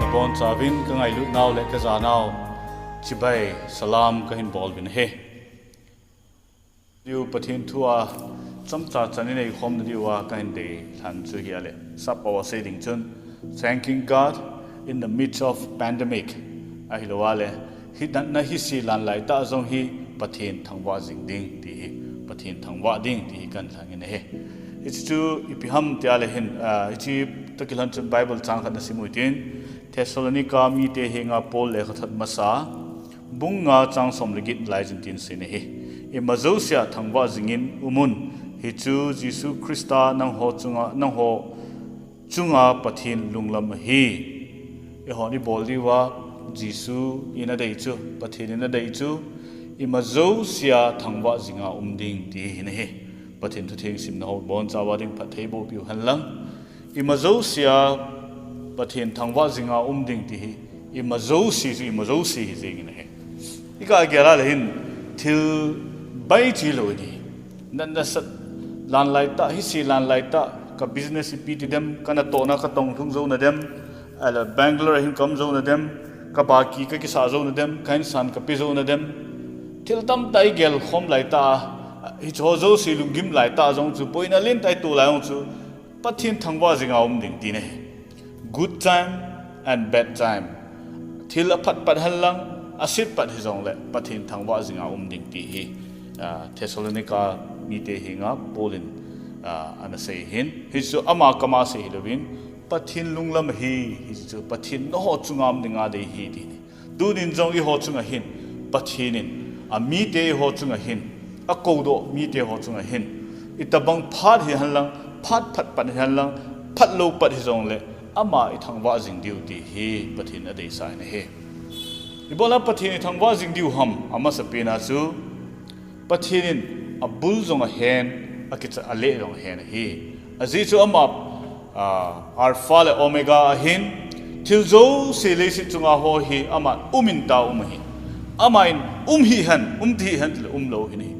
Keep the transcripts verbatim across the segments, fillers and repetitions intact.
Nabonchauvin ka ngailut nau le ka ja nau chibai salam ka hin bol uvin ahi. Diu Pathen thu a chomcha chan in eikhom na diu a ka hin dei lhan chu hi ale. Sap a sei ding chun, thanking God in the midst of pandemic. Ahilou ale, hi natna hi si lan lai ta jong hi Pathen thangvah jing ding ti hi, Pathen thangvah ding ti hi kan lhang in ahi. Hichu ipi ham ti ale hin, ah, hichi toh kilhon chun Bible chang khat na sim u hitin, Thessalonica mite henga Paul lekhathot masa, bung nga chang som le get lai jin tin sei na hi. Ima jousea thangvah jingin umun, hichu Jesu Christa nangho chunga, nangho chunga Pathen lunglam ahi. Eihon ibol diu a, Jesu in adei chu, Pathen in adei chu, ima jousea thangvah jinga um ding ti hi na hi. Pathen thutheng simna ho bonchauva ding phatthei boh piu hen lang. Ima jousea Pathen thangvah jinga um ding ti hi, ima jouse chu ima jouse hi jeng in ahi. I ka gel a le hin thil bai chi lou in ahi. Natna sat lan lai ta, hi si lan lai ta, ka business ipi ti dem, ka natohna ka tong lhung jou na dem, ala Bangalore a hin ka um jou na dem, ka baki ka kisa jou na dem, ka insan ka pe jou na dem. Thil tamtah i gel khom lai ta, hicho jouse lunggim lai ta jong chu, boina lentah i toh lai jong chu, Pathen thangvah jinga um ding ti na hi. Good time and bad time. Thil aphat pat hen lang, aset pat hi jong le, Pathen thangvah jinga um ding ti hi, ah, Thessalonica mite henga Paul in, ah, ana sei hin. Hichu ama kama sei hi louvin, Pathen lunglam ahi, hichu Pathen nangho chunga um dinga adei hi ti hi. Tunin jong eiho chunga hin, Pathen in, amite eiho chunga hin, akoudoh mite ho chunga hin, itobang phat hi hen lang, phat phat pat hi hen lang, phat lou pat hi jong le, ama i thangvah jing diu ti hi Pathen in adeisah in ahi. Ibola Pathen i thangvah jing diu ham, amasa pen a chu, Pathen in abul jong ahen, akicha a le jong ahen ahi. Ajeh chu ama, ah, Alpha le Omega ahin, thil jouse leiset chunga ho hi aman um in ta um ahi. Aman um hih hen, um ti hih hen tile um lou hi na hi.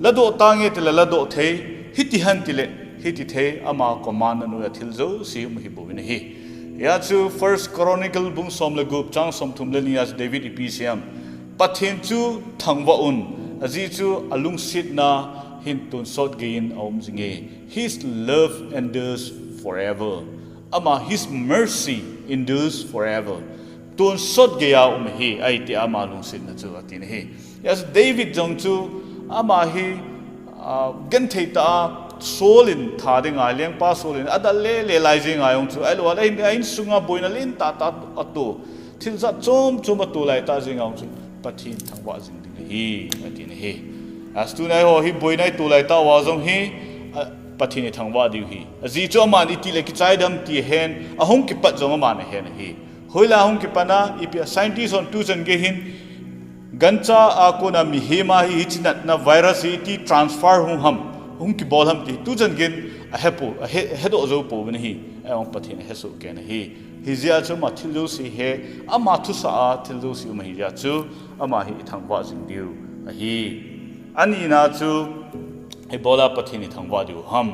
Ladoh tange tile ladoh thei, hiti hen tile hiti thei, ama command a noiya thil jouse um hi bou in ahi. Hia chu First Chronicle bung som le gup chang som thum le ni a chu David ipi asei em. Pathen chu thangvah un, ajeh chu alungsetna hin tonsot gei in aum jinge. His love endures forever. Ama, his mercy endures forever. Tonsot gei a um ahi, ahi ti ama lungsetna chu ati na hi. Hia chu David jong chu ama hi, ah, genthei tah a Saul in that ding a, lengpa Saul in adal le le lai jing a jong chu, ahilou a le hin, a insunga boina lentah tah atoh. Thil jat chom chom atoh lai tah jing a jong chu, Pathen thangvah jing ding ahi, ati na hi. Hia chu tuni a eiho hi boina itoh lai tah uva jong hi, ah, Pathen i thangvah diu ahi. Ajeh chu aman iti le kichai dem ti ahen, ahung kipat jong aman ahen ahi. Hoilai a hung kipat na, ipi a scientist hon tuchan gei hin, gancha a kona mihem a hi hichi natna virus hi iti transfer hung ham, hung kibol ham ti, tuchan gei in ahe pou, ahe, ahedoh jou pouvin ahi, ahivang Pathen in ahesoh kei in ahi. Hijeh a chu ama thil jouse he, ama thusah a thil jouse um ahi jeh a chu, ama hi i thangvah jing diu ahi. Anina chu, ibola Pathen i thangvah diu ham.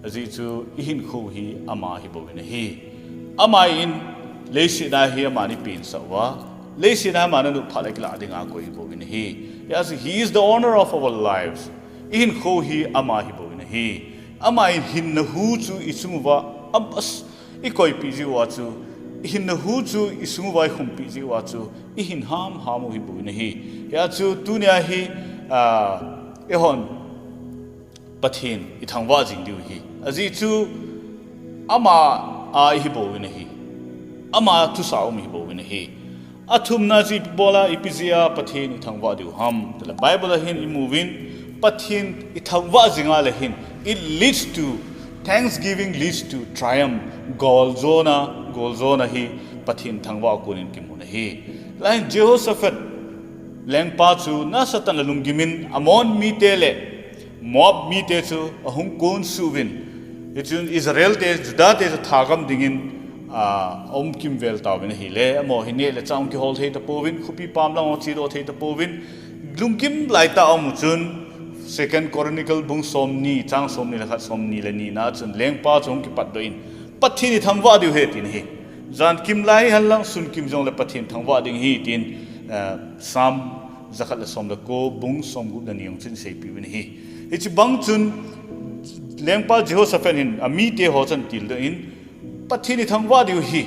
Ajeh chu i hinkho hi ama hi bou in ahi. Ama in leiset a hi aman i pensah uva, leiset a aman anop phat le kilah ding a koi hi bou in ahi. Hia chu, he is the owner of our lives. I hinkho hi ama hi bou in ahi. Ama in hinna hu chu i chung uva, am, as, i koipeh jeh uva chu, i hinna hu chu i chung uva i khumpeh jeh uva chu, i hin hamham u hi bou in ahi. Hia chu tuni a hi, ah, eihon Pathen i thangvah jing diu ahi. Ajeh chu ama a i hi bou in ahi. Ama thusah um hi bou in ahi. Athumna chu ipi bola, ipi jeh a Pathen i thangvah diu ham tile, Bible a hin i mu uvin, Pathen i thangvah jing a le hin, it leads to, thanksgiving leads to triumph. Gol jona, gol jona hi Pathen thangvah a kon in kimu na hi. Lai hin Jehoshaphat lengpa chu nasatah in alunggim in Ammon mite le Moab mite chu ahung konsuh uvin, hichun Israel te, Juda te chu thagam dingin, ah, aum kimvel tauvin ahile, amaho hi neh le chah hung kihol thei tapouvin, khopi pam lang hung chedoh thei tapouvin, lunggim lai tah a aum u chun, Second Chronicle bung somni, chang somni le khat, somni le ni na chun lengpa chu hung kipatdoh in, Pathen i thangvah diu ahi ati na hi. Jan kim lai hi henlang sun kim jongle Pathen thangvah ding ahi tin, eh, Psalm jakhat le som le ko, bung somgup le ni jong chun seipeh uvin ahi. Hiche bang chun lengpa Jehoshaphat hin amite ho chan tildoh in, Pathen ithangvah diu ahi,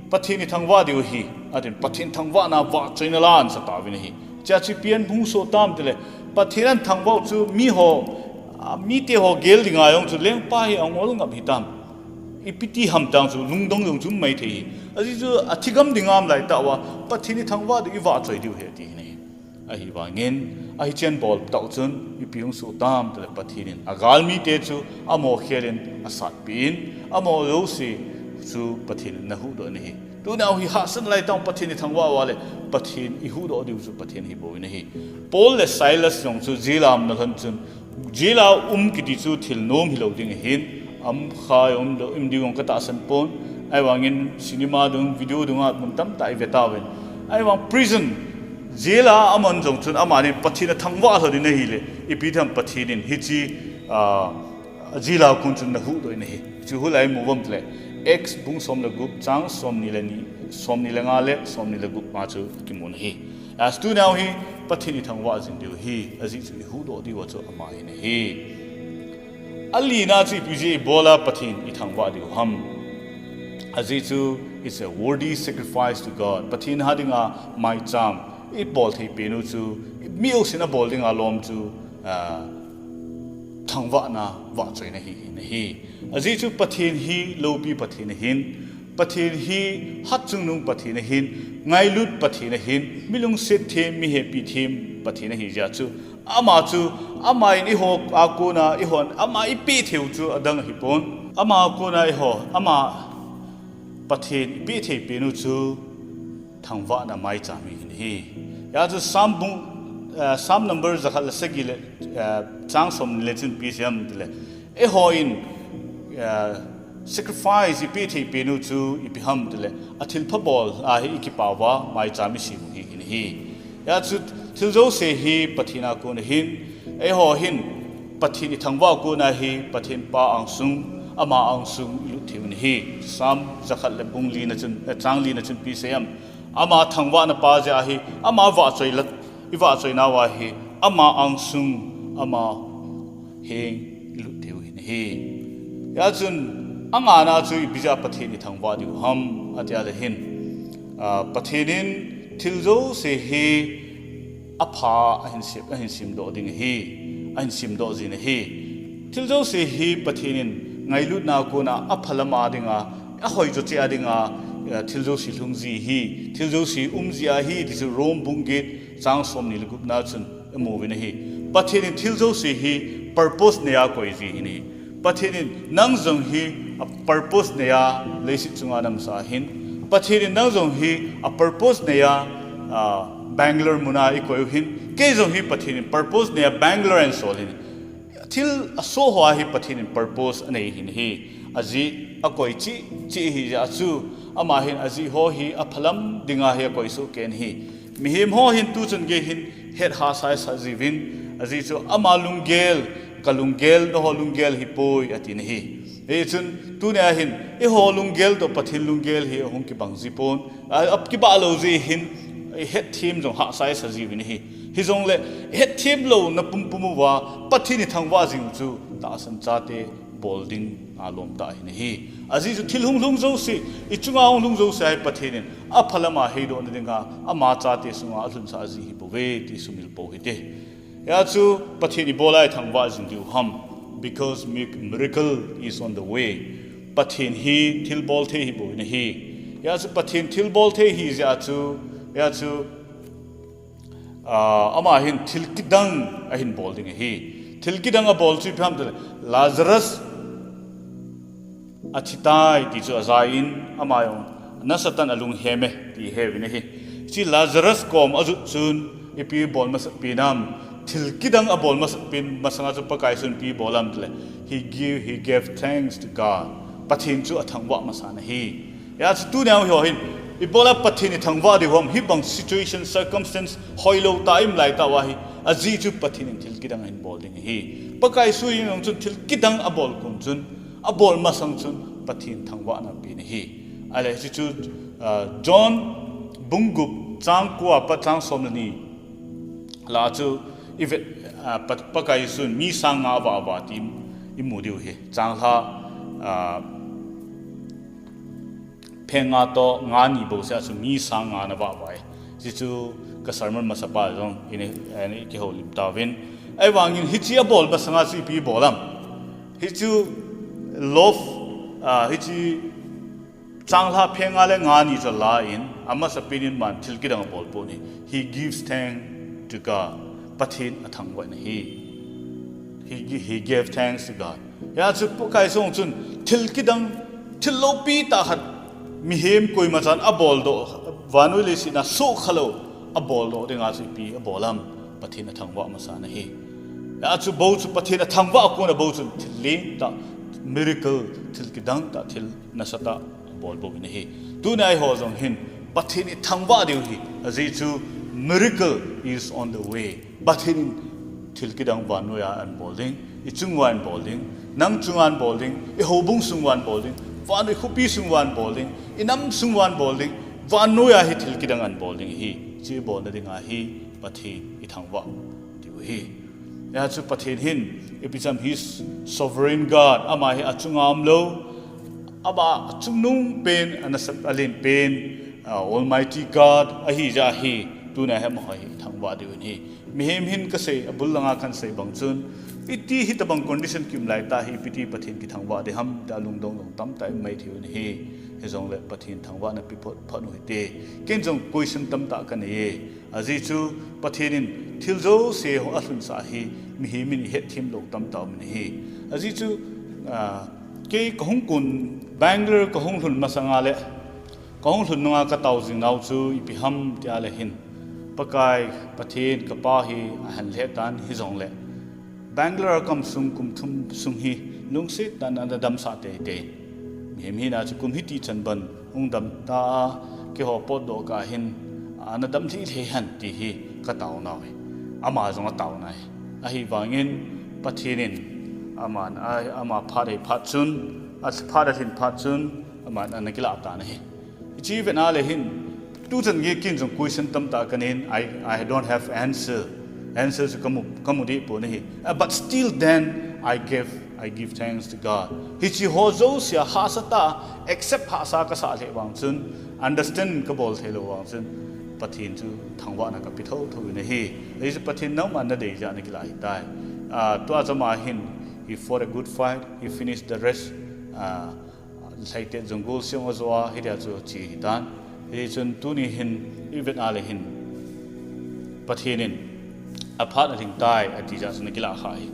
Pathen ithangvah diu ahi, atin Pathen thangvahna vahchoina la asah tauvin ahi. Hiche chu ipi ahung soh tam tile, Pathen athangvah u chu mi ho, a, mite ho gel dinga jong chu lengpa hi angol ngap hitam. Ipi ti ham tang chu lungdong jong chu um maithei ahi. Ajeh chu athigam ding aum laitah uva, Pathen ithangvah diu, ivahchoi diu ahi ati ahi. Ahivangin, ahi chen bol tah u chun, ipi hung soh tam tile Pathen in agalmite chu, amaho khel in asatpeh in, amaho jouse chu Pathen in ana huhdoh in ahi. Tuni a hi hahsatna laitah Pathen ithangvah uva le, Pathen ihuhdoh diu chu Pathen hi bou in ahi. Paul le Silas jong chu jail a umna lhon chun, jail a um kiti chu thil nom hilou ding ahin, um kha um lou, um diu jong katahsan pon, ahivangin cinema dung, video dunga mun tamtah ive tauvin. Ahivang prison, jail a aman jong chun amani Pathen athangvah lhon in ahile, ipi tham Pathen in hiche, ah, jail a kon chun ana huhdoh in ahi. Chu hoilai imu uvem tile, Acts bung som le gup, chang somni le ni, somni le nga le somni le gup ma chu kimun ahi. Ajeh chu tuni a hi Pathen ithangvah jing diu ahi, ajeh chu ihuhdoh diu chu ama ahin ahi. Alina chu ipi jeh a ibola Pathen ithangvah diu ham. Ajeh chu, it's a worthy sacrifice to God. Pathen a dinga maicham ibol thei pen u chu, mi jousen abol dinga lom chu, ah, thangvahna vahchoina ahi, ahi. Ajeh chu Pathen hi loupi Pathen ahin, Pathen hi hatchungnung Pathen ahin, ngailut Pathen ahin, mi lungset them, mi hepi them Pathen ahi jeh chu, ama chu, ama in eiho a kona, eihon ama ipeh thei u chu adang ahipon. Ama a kona eiho, ama Pathen ipeh thei pen u chu thangvahna maicham hi ahi. Hijeh chun Psalm bung, eh, Psalm number jakhat le sagi le, eh, chang somni le chun ipi asei em tile, eihon, eh, sacrifice ipeh thei pen u chu ipi ham tile, athilpha bol a hi ikipah uva maicham isem u hi ahi. Hijeh chun thil jouse hi Pathen a kon ahin, eiho hin Pathen ithangvah a kona hi Pathen pa angsung, ama angsung ilut thei u ahi. Psalm jakhat le bung lina chun, eh, chang lina chun ipi asei em. Ama thangvahna pa jeh a hi, ama vahchoi la, ivahchoina uva hi, ama angsung, ama heng ilut thei u ahi. Hijeh chun, angana chu ipi jeh a Pathen ithangvah diu ham, ati a le hin, ah, Pathen in thil jouse hi apha ahin sem, ahin semdoh ding ahi, ahin semdoh jin ahi. Thil jouse hi Pathen in ngailutna a kona aphalam a dinga, ahoijo cheh a dinga, eh, thil jouse lhung ji ahi, thil jouse um ji ahi, ti chu Rome bung get chang somni le gupna chun imu uvin ahi. Pathen in thil jouse hi purpose nei a akoi ji ahi. Pathen in nang jong hi a purpose nei a leiset chunga ana umsa ahin. Pathen in nang jong hi a purpose nei a, ah, Bangalore muna ikoi u ahin. Kei jong hi Pathen in purpose nei a Bangalore ana sol ahin. Thil asoh hoa hi Pathen in purpose anei ahin ahi. Ajeh akoi cheh cheh ahi jeh a chu, ama hin ajeh ho hi aphalam dinga hi akoi soh kei in ahi. Mihem ho hin tuchan gei hin het hahsa sa jiuvin, ajeh chu ama lunggel, ka lunggel, nangho lunggel ahipoi, ati in ahi. Hichun, tunia hin, eiho lunggel toh Pathen lunggel hi ahung kibang ji pon, a, akibah lou jeh hin, hetthem jong hahsa sa jiuvin ahi. Hijongle, hetthem louna pumpum uva, Pathen ithangvah jing chu, tahsan chate, bol ding a lom tah ahin ahi. Ajeh chu thil hung lhung jouse, ichunga hung lhung jouse hi Pathen in aphalam a heidohna dinga ama chate sunga alhunsah ji ahibouve ti sumil pou hite. Hijeh chun Pathen ibola ithangvah jing diu ham. Because mi-, miracle is on the way. Pathen hi thilbol thei ahibou in ahi. Hijeh chun Pathen thilbol thei ahi jeh chun, hijeh chun Ah, ama hin thil kidang ahin bol ding ahi. Thil kidang abol chu ipi ham tile, Lazarus athi tai ti chu ajah in, ama jong nasatah in alunghem e ti iheuvin ahi. Hiche Lazarus kom ajot chun ipi bol masat pen ham, thil kidang abol masat pen masanga chu Pakai Jesun ipi bol ham tile, he give, he gave thanks to God. Pathen chu athangvah masa in ahi. Hijeh chun tunia hi ho hin, ibola Pathen ithangvah diu ham, hibang situation, circumstance, hoilou tah, um lai tah uva hi, ajeh chu Pathen in thil kidang ahin bol ding ahi. Pakai Jesu jong chun thil kidang abol kon chun, abol masang chun, Pathen thangvahna apen ahi. Ahile hiche chu, ah, John bung gup chang ko a pat chang som le ni lah a chu i vet, ah, Pa, Pakai Jesun mi sang nga avah vah ti i mu diu ahi. Changlhah, ah, pheng nga toh nga ni bouseh a chu mi sang nga ana vah vah e. Hichu ka sermon masa pa jong in, in kihoulim tauvin. Ahivangin hiche abol masanga chu ipi abol am? Hichu loaf, ah, hiche changlhah pheng nga le nga ni chu ala in, amasapen in aman thil kidang abol pon ahi. He gives thanks to God. Pathen athangvah in ahi. He, he gave thanks to God. Hia chu Pakai Jesu chun thil kidang, thil loupi tah khat mihem koima chan abol doh, vannoi leiset a sukha lou abol doh dinga chu ipi abol am? Pathen athangvah masa in ahi. Hia chu bou chu Pathen athangvah a kon a bou chun thil lentah, miracle, thil kidang tah, thil nasatah abol bou in ahi. Tuni a eiho jong hin Pathen ithangvah diu ahi. Ajeh chu miracle is on the way. Pathen in thil kidang vannoi a anabol ding, ichung uva anabol ding, nang chunga anabol ding, ihoubung sung uva anabol ding, vannoi khopi sung uva anabol ding, inam sung uva anabol ding, vannoi a hi thil kidang anabol ding ahi. Hiche bolna dinga hi Pathen ithangvah diu ahi. Hia chu Pathen hin ipi ham, He is sovereign God, ama hi achunga umlou, ama achungnung pen, anasat alen pen, ah, Almighty God ahi jeh hin, tuni a hi amaho hi ithangvah diu ahi. Mihem hin kasei, abul langa kahin sei bang chun, iti hitobang condition kium lai tah hi, ipi ti Pathen kithangvah ding ham, tia lungdong dong tamtah i um mai thei u ahi. Hijongle Pathen thangvahna pe phot phot u hite. Ken jong question tamtah kanei e. Ajeh chu Pathen in thil jouse ho alhunsah hi mihem in ihetthem lou tamtah um in ahi. Ajeh chu, ah, kei kahung kon, Bangalore kahung lhun masanga le, kahung lhun nunga katao jing nau chu ipi ham tia le hin, Pakai Pathen kapa hi ahin lheh tan hijongle, Bangalore a kaum sung kum thum sung hi lungset tah in ana damsah teitei. Mihem hina chu kum hiti chan bang hung dam ta a, keiho potdoh kah hin ana dam lheh lheh hen ti hi katao nau ahi. Ama jong atao nai. Ahivangin Pathen in aman, a, ama phat ahi phat chun, aphat alhin phat chun, aman ana kilah tan ahi. Hiche vet na le hin, tuchan gei ken jong question tamtah kanei in, I, I don't have answer. Answer chu kamu, kamu deh pon ahi. Ah, but still then, I give, I give thanks to God. Hiche ho jouse a hahsa tah, accept hahsa kasah lheh vang chun, understand kabol thei lou vang chun, Pathen chu thangvahna kape thotho in ahi. Ajeh chu Pathen nangman nadei jeh a nakilah ahitai. Ah, tua chama hin, he fought a good fight, he finished the race. Ah, Lhaitet jong gol siang ajo a, hitia chu che ahitan. Hichun tuni hin, i vet na le hin, Pathen in aphat alhing tai, ati jeh chun akilah kha ahi.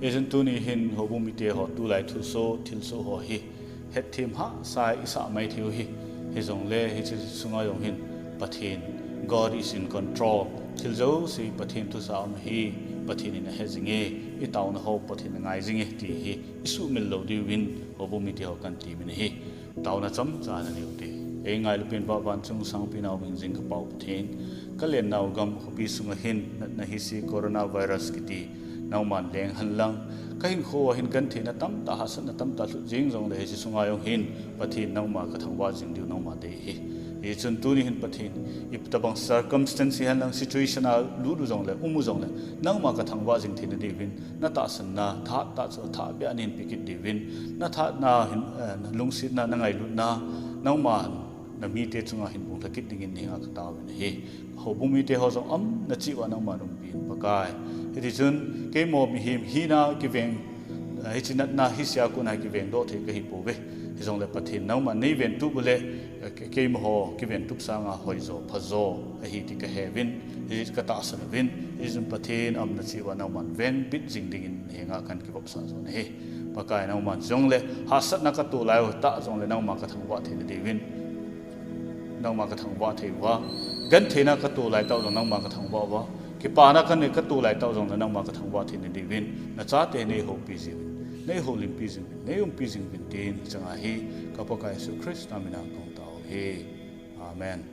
Hichun tuni hin, houbung mite ho, tulai thusoh, thilsoh ho hi hetthem hahsa isah mai thei u ahi. Hijongle, hiche sunga jong hin, Pathen, God is in control. Thil jouse Pathen thusah um ahi, Pathen in ahe jinge, itaona ho Pathen in angai jinge, ti hi isuhmil lou diuvin, houbung mite ho kahin temin ahi. Taona chomcha nanei ute. Eingailu pen vahvan chung sangpi nau Mingjing ka Pa u Pathen, kalen nau gam khopi sunga hin natna hise coronavirus kiti nangman leng hen lang, kahinkho a hin gentheina tamtah, hahsatna tamtah lhut jing jongle hiche sunga jong hin Pathen nangma kathangvah jing diu nangma dei ahi. Hichun tuni hin Pathen, ipi tabang circumstance hihen lang, situation a lut u jongle, um u jongle, nangma kathangvah jing theina diuvin, natahsanna, thahat tah chu athah beh a nahin pe kit diuvin, nathahatna hin, eh, lungsetna, nangailutna, nangma namite chunga hin bung lha kit dingin nahenga kataovin ahi. Houbung mite ho jong aumna cheh uva nangman umpi in Pakai. Hitichun, keima mihem hina kiveng, eh, hiche natna hise a kona kiveng doh thei kahi pouve. Hijongle Pathen nangman neiventup u le, eh, ke-, keima ho kiventup sanga hoijo, phajo ahi ti kaheuvin, hiti katahsan uvin, hitichun Pathen aumna cheh uva nangman vengbit jing dingin nahenga kahin kivopsah jo ahi. Pakai nangman jongle, hahsatna katoh lai u tah jongle nangma kathangvah theina diuvin, nangma kathangvah thei uva, gentheina katoh lai tah u jong nangma kathangvah uva, kipana kanei katoh lai tah u jongle nangma kathangvah theina diuvin, nachate neihoupi jing uvin, neihoulimpi jing uvin, neiumpi jing uvin tin, hichanga hi ka Pakai Jesu Christa mina kahung tao u ahi. Amen.